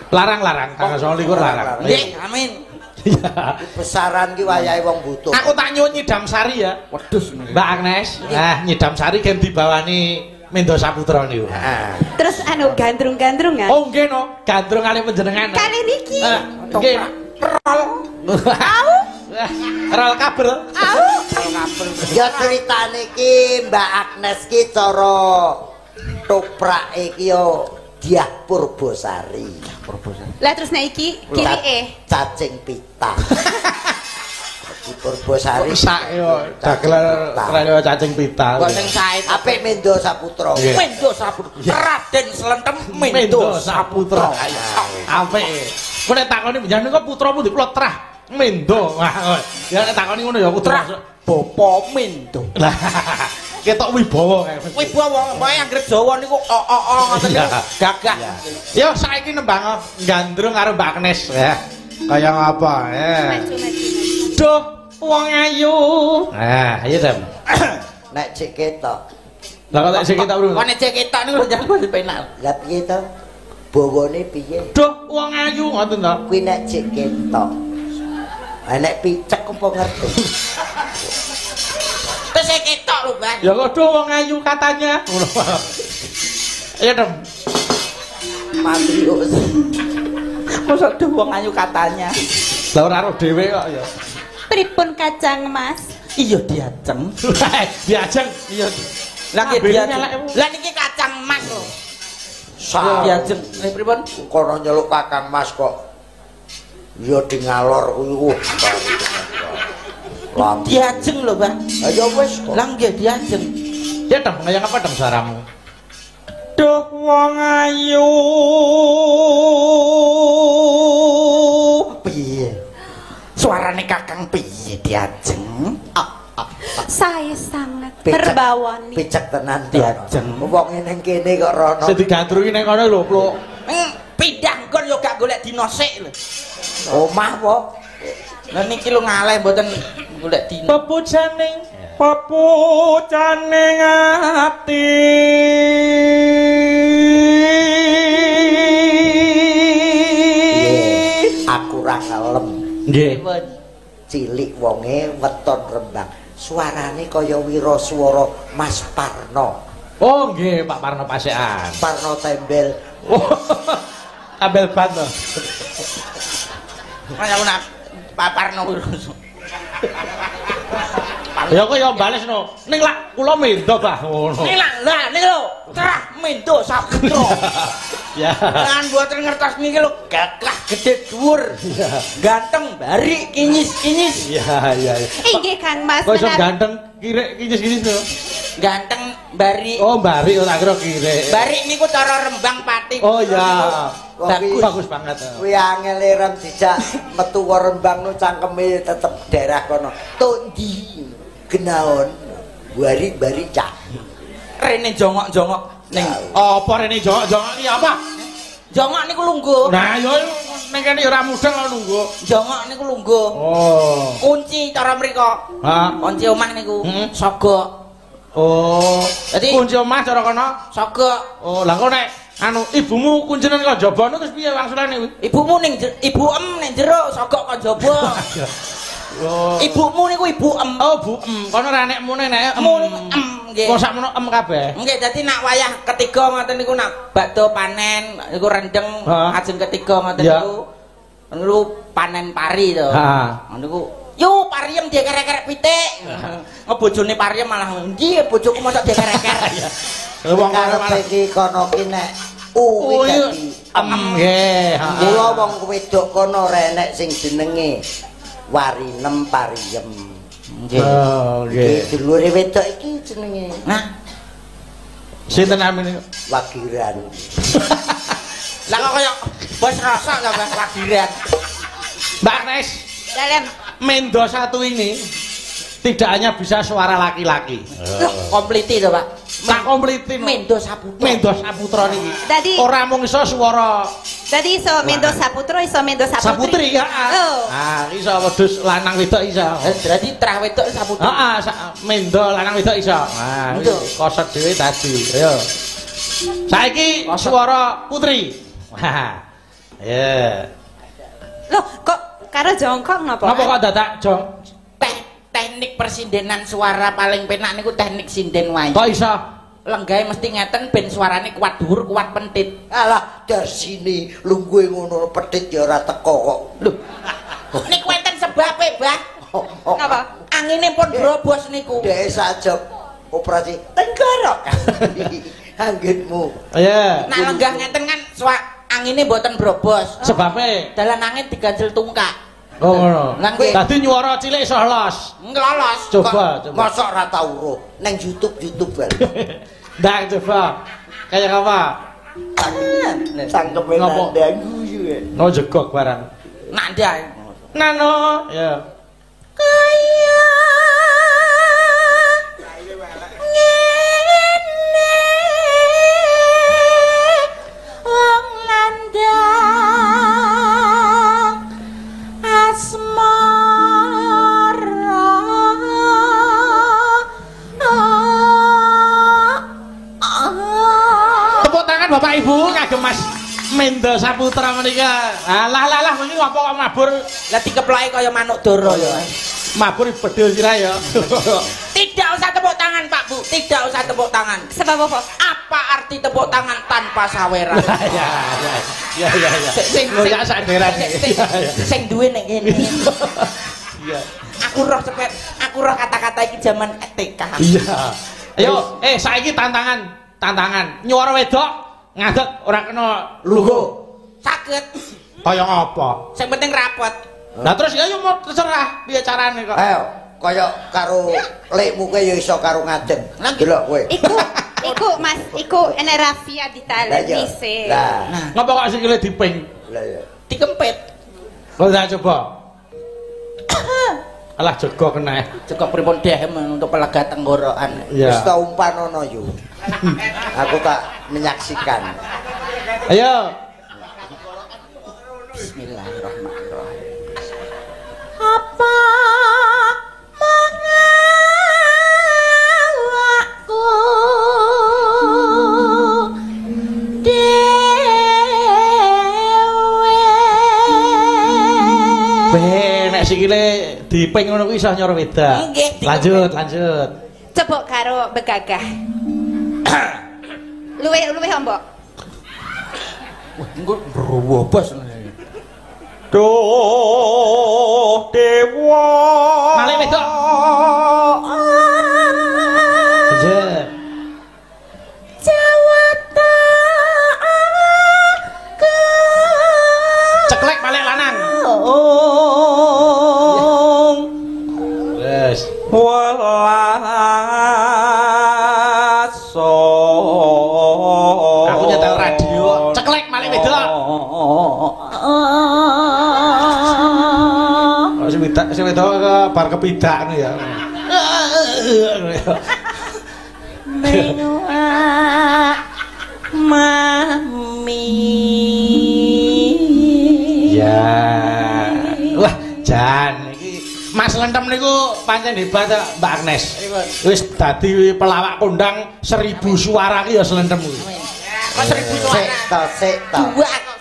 Larang-larang, tanggal 29 larang. Nggih, amin. Iya. Besaran ki wayahe wong butuh. Aku tak nyuwun nyidam sari ya. Wedhus. Mbak Agnes. Nah, nyidam sari gen dibawani Mendo Saputra niku. Terus anu gandrung-gandrungan. Oh nggih no, gandrung kali panjenengan. Kali niki. Nggih. Rol. Au. Rol kabel. Au. Kabel. Ya critane iki Mbak Agnes ki cara toprake iki yo Diah Purbosari. Purbosari. Lah terus nek iki kirike cacing pita. Di Purbosari sak yo dagelan kaya cacing pita. Kok sing sae apik Mendo Saputra. Mendo Saputra. Raden Slentem Mendo Saputra. Apik. Kok nek takoni panjenengan kok putra pundi kula trah Mendo. Wah, ya nek takoni ngono ya putra Bapa Mendo. Lah ketok wibawa kae. Wibawa, pokoke anggere Jawa niku o-o ngoten niku gagah. Ya saiki nembang gandrung karo Mbak Agnes ya. Kaya ngapa? Duh, wong ayu. Nah, ayo Dem. Nek cek ketok. Lah kok nek cek ketok bro? Kok nek cek ketok niku lho jangan penak. Lah piye to? Bawane piye? Duh, wong ayu ngoten to. Kuwi nek cek ketok. Lah nek picek apa ngerti? Terus cek ketok lho, Bang. Ya kok duh wong ayu katanya. Ngono. Ayo Dem. Mati wis. Mosok duh wong ayu katanya. Lah ora ro dhewe kok ya. Pripun kacang Mas? Iya diajeng. Diajeng. Iya. Lah nggih diajeng. Lah niki kacang Mas lho. Diajeng. Nek pripun? Kono nyeluk kakang Mas kok. Ya di ngalor kuwi. Diajeng lho, Pak. Ha ya wis kok. Lah nggih diajeng. Ya dong, kaya apa dong suaramu? Duh wong ayu. Piye? Suarane kakang piye diajeng? Saya sangat terbawani. Picek tenan diajeng. Wong ning kene kok rono. Sing digandrungi ning kono lho, Pluk. Pindah nggon yo gak golek dina sik lho. Omah po. Lah niki lho ngaleh mboten golek dina. Pepujaning ati. Aku ra ngelem. Nggih. Cilik wonge weton Rembang. Suarane kaya wiraswara Mas Parno. Oh nggih, Pak Parno Pasekan. Parno Tembel. Oh, Tembel ban to. Kaya nak Pak Parno wiraswara. Ya kok ya bales no. Ning lak kula mendo, Bah ngono. Ning lak lah ning lho, trah mendo saputra. Ya. Lan mboten ngertos niki lho gagah gedhe dhuwur. Ganteng bari kinyis-kinyis. Iya, iya. Inggih Kang Mas. Kok iso ganteng kirek kinyis-kinyis lho. Ganteng bari. Oh, bari ora kira kirek. Bari niku cara Rembang Pati. Oh iya. Bagus, bagus banget. Kuwi angel rem dijak metu Rembang nu cangkeme tetep daerah kono. Tok ndi? Genaon bari-bari cah. Rene jongok-jongok ning apa rene jongok-jongok iki apa? Jongok niku lungguh. Nah, ya ning kene ya ora mudeng kok lungguh. Jongok niku lungguh. Oh. Kunci cara mriko. Ha, kunci omah niku sogok. Oh. Dadi kunci omah cara kono sogok. Oh, lah kok nek anu ibumu kuncine kok njaba terus piye wangsulane kuwi? Ibumu ning ibu em ning jero sogok kok njaba. Oh. Ibumu niku ibu em. Oh, bu em. Kono ora nek mune nek em. Em nggih. Kok sakmono em kabeh. Nggih, dadi nak wayah ketiga ngoten niku nak bakdo panen niku rendeng ajeng ketiga ngoten niku. Niku panen pari to. Heeh. Niku yo pariem diekerek-kerek pitik. Bojone pariem malah ndi bojoku mosok diekerek-kerek. Wong karepe iki kono ki nek u kuwi dadi em nggih. Kula wong wedok kono ora enek sing jenenge warinem pariem. Nggih. Oh, nggih. Dulure wedok iki jenenge. Nah. Sinten namine? Wagiran. Lah kok kaya bos rosok to, Mas Wagiran. Mbak Agnes. Dalem. Mendo satu ini tidak hanya bisa suara laki-laki. Kompliti to, Pak. Tak komplitin. Mendo Saputra. Mendo Saputra niki. Dadi ora mung iso swara. Dadi iso Mendo Saputra, iso Mendo Saputri. Saputri ya. Oh. Ah, iso wedhus lanang wedok iso. Berarti trah wedok Saputri. Heeh, mendo lanang wedok iso. Nah, kosot dhewe tadi. Ayo. Saiki swara putri. Wah. Ya. Loh, kok karo jongkok napa? Napa kok dadak jong? Teknik persindenan suara paling penak niku teknik sinden wae. Kok iso? Lenggahe mesti ngeten ben suarane kuat dhuwur, kuat pentit. Alah, darsine lungguhe ngono pedhit ya ora teko kok. Lho. Niku enten sebabe, Bah. Napa? Angine pun brobos niku. Dhek sajab operasi tenggorok. Anggitmu. Iya. Nah, lenggah ngeten kan angine mboten brobos. Sebabe dalan angin diganjel tungkak. Oh ngono. Dadi nyuara cilik iso los. Ngelolos. Coba, coba. Mosok ora tau roh nang YouTube bae. Ndak coba. Kayak apa? Cangkeme nandang guyu. No jegok barang. Nandang. Nano. Ya. Kaya ngene wong nandang asmara. Tepuk tangan Bapak Ibu kagem Mas Mendo Saputra menika. Alah lah lah wingi apa kok mabur? Lah dikeploki kaya manuk dara ya. Mabur bedil sirah ya. Tidak usah tepuk tangan Pak Bu, tidak usah tepuk tangan. Sebab apa? Apa arti tepuk tangan tanpa saweran? Ya ya ya ya. Sing sing duwe nek ngene. Iya. Aku roh cepet, aku roh kata-kata iki jaman TK. Iya. Ayo, saiki tantangan, tantangan. Nyuara wedok ngadeg ora kena lungguh. Saged. Kaya apa? Sing penting rapot. Lah terus ya yo mau terserah piye carane kok. Ayo, kaya karo lekmu kowe ya iso karo ngadeg. Delok kowe. Iku Mas, iku enek Rafia ditalen dhisik. Lah, ngapa kok sikile diping? Lah ya. Dikempit. Kok tak coba. Alah jegok kena. Jegok pripun dehem untuk pelega tenggorokan. Wis ta umpanono yo. Aku tak menyaksikan. Ayo. Bismillahirrahmanirrahim. Apa mengawakku dhewe. Be nek sikile diping ngono kuwi iso nyoro wedak. Lanjut, lanjut. Coba karo begagah. Luwih-luwih mbok. Wah, engko brobos. Duh dewa. Malik wedok. Lanjut. Jawata aku. Ceklek balik lanang. Wes. Welaso. Aku nyetel radio. Ceklek malik wedok. Sing wedok bar kepidak ngono ya. Mami. Jan iki Mas Lentem niku pancen hebat Mbak Agnes. Wis dadi pelawak kondang 1000 suara ki ya Slentem kuwi. Kok 1000 suara? Sik ta, sik ta. Dua kok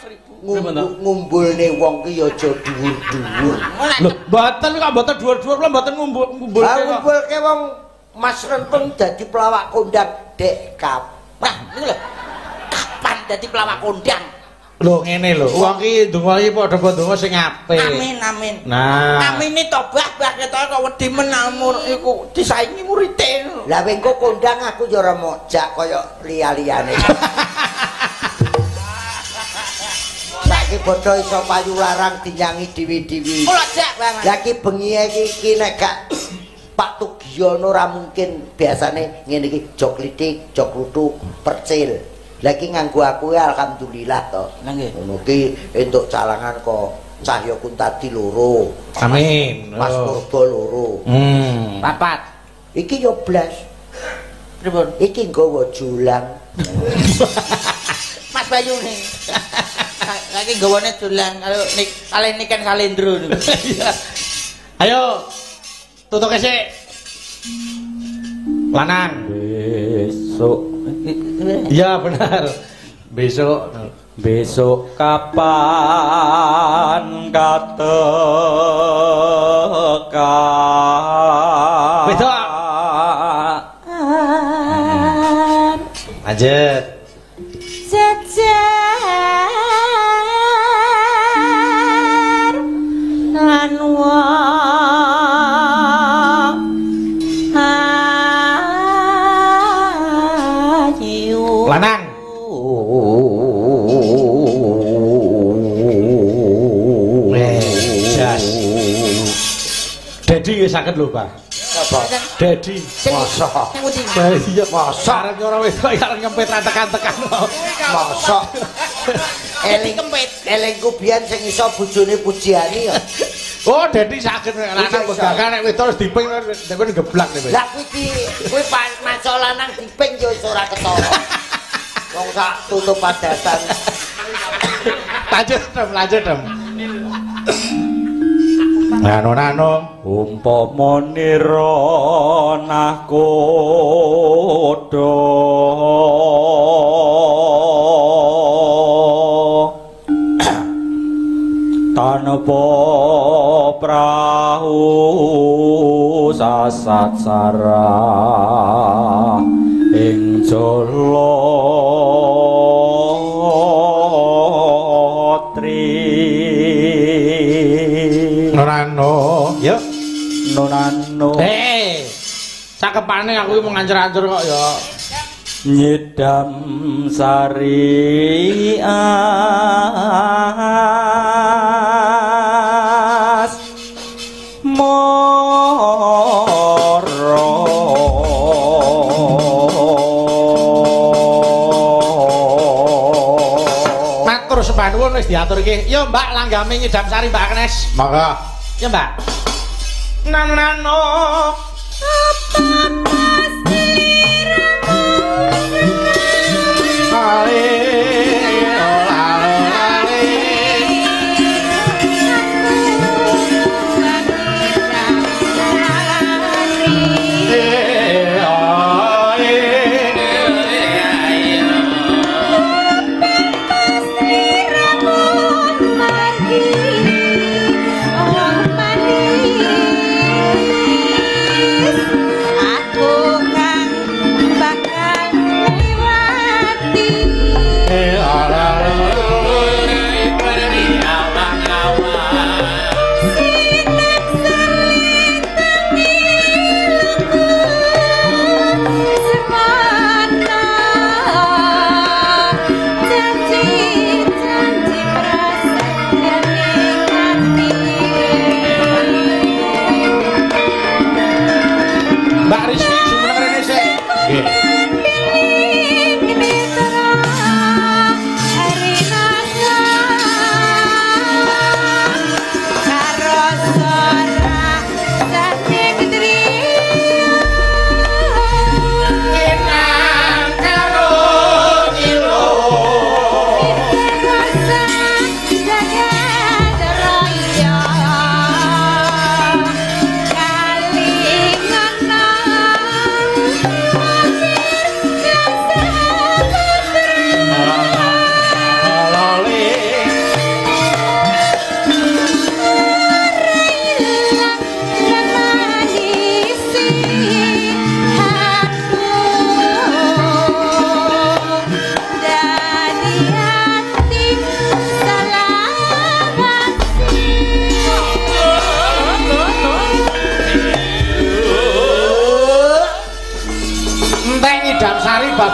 1000. Ngumpulne wong ki ya aja dhuwur-dhuwur. Lho, mboten kok mboten dhuwur-dhuwur, kula mboten ngumpulke kok. Ngumpulke wong Mas Lentem dadi pelawak kondang dek kapan? Niku lho. Kapan dadi pelawak kondang? Lho ngene lho, wong ki ndonga iki padha-padha ndonga sing apik. Amin amin. Nah, amine to bah ketok kok wedi menamur iku disaingi murite. Lah wengko kondang aku ya ora mojak kaya liya-liyane. Saiki padha iso payu larang dinyangi dewi-dewi. Kula jak, Bang. Lah ki bengi iki nek gak Pak Tugiyono ora mungkin biasane ngene iki jok klitik, jok kluthuk, percil. Lah iki nganggo aku ya alhamdulillah to. Lah nggih. Ngono ki entuk calangan kok Cahya Kuntadi loro. Amin. Mas Purba loro. Papat. Iki yo blas. Pripun? Iki nggawa julang. Mas Bayu nih. Lagi nggawane julang kalau nik kalih niken Salendro niku. Ayo tutuke sik. Lanang. Besok. Iya benar. Besok. Besok kapan katekan. Besok. Lanjut. Jejer lan wong ayu. Lanang. Jas. Dedi nggih saged lho, Pak. Sapa? Dedi. Mosok. Iya, mosok. Arep ora wedok arep ngempet ra tekan-tekan. Mosok. Eling kempet. Elingku biyen sing iso bojone Pujiani ya. Oh, Dedi saged lanang kok gagah nek wedok wis diping nek geblak nek. Lah kuwi iki kuwi maca lanang diping ya iso ora ketara. Wong sak tutup padatan. Lanjut, Dem, lanjut, Dem. Nano nano umpama nira nahkoda tanpa prahu sasat sarah ing jala tri. Nonano, yo. Nonano. Hei, cakepane aku mau ngancer-ancer kok ya. Nyidam sari as moro. Matur sembah nuwun wis diaturke. Yo Mbak langgame nyidam sari Mbak Agnes. Monggo. Ya Mbak. Nano nano. Apa pasti ale ale ale.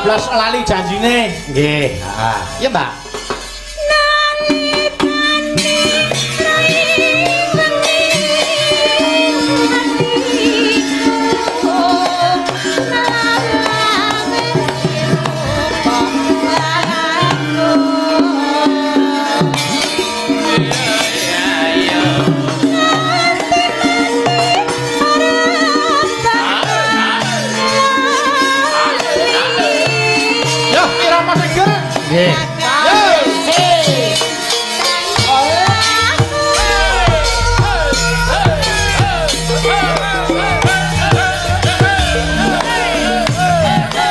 Kebablas lali janjine. Nggih. Heeh. Ya, Mbak. Yo, irama seger. Nggih.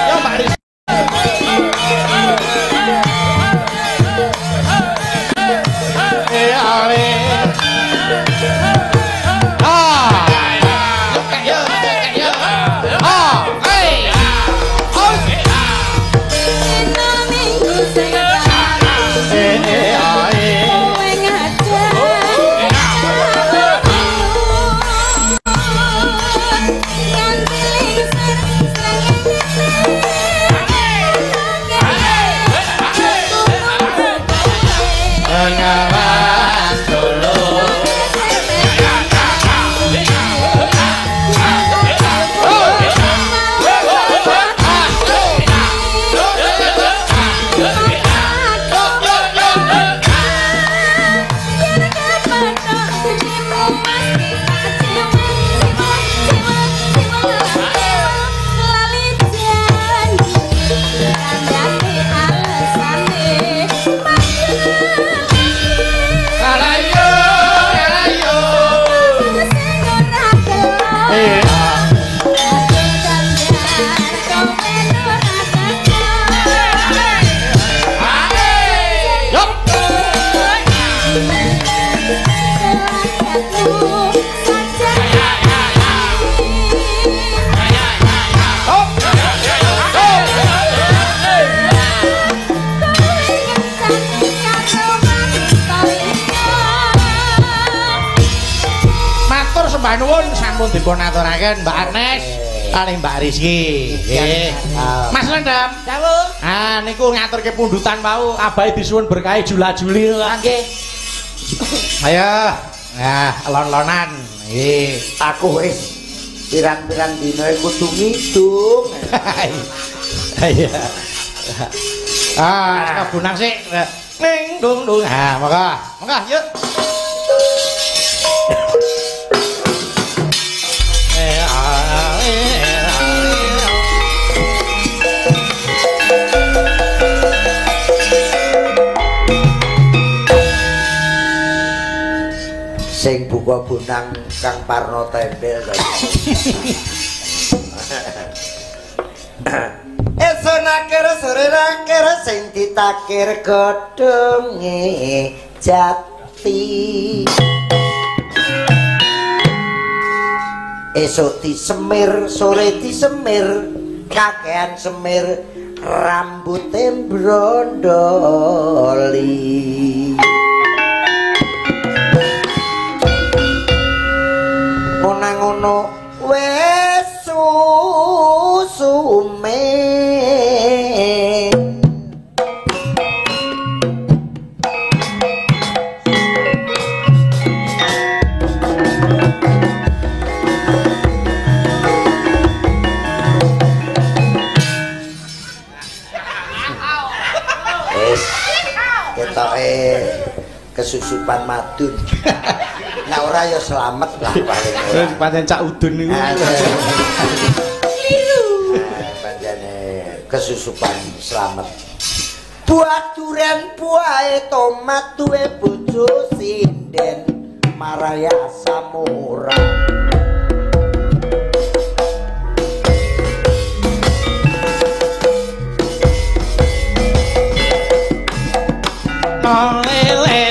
Yo, Mbak Riz. Ah. Yo, yo, yo. Ah, hey. Bengawan Solo. Alayo, alayo. Eh, ah. Yup. Hop. Matur sembah nuwun sampun dipun aturaken Mbak Agnes kalih Mbak Rizky. Nggih. Mas Lendam. Dawuh. Ah niku ngaturke pundutan wau abahe disuwun berkahi jula-juli. Nggih. Ayo. Nah, lon-lonan. Nggih. Aku wis pirang-pirang dina kudu ngidung. Iya. Ah, bonang sik. Ning dung dung. Ah, monggo. Monggo, yuk. Eh, ah, eh, ah, eh. Sing buka bonang Kang Parno Tembel to. Esuk nakir sore nakir sing ditakir godhonge jati. Esuk disemir sore disemir kakean semir rambute brondoli. Ngono wis susume. Wis ketoke kesusupan madun. Nah ora ya selamat lah paling ora. Wis pancen cak udun niku. Kliru. Pancene kesusupan selamat. Buah duren buahe tomat duwe bojo sinden maraya samura. Lele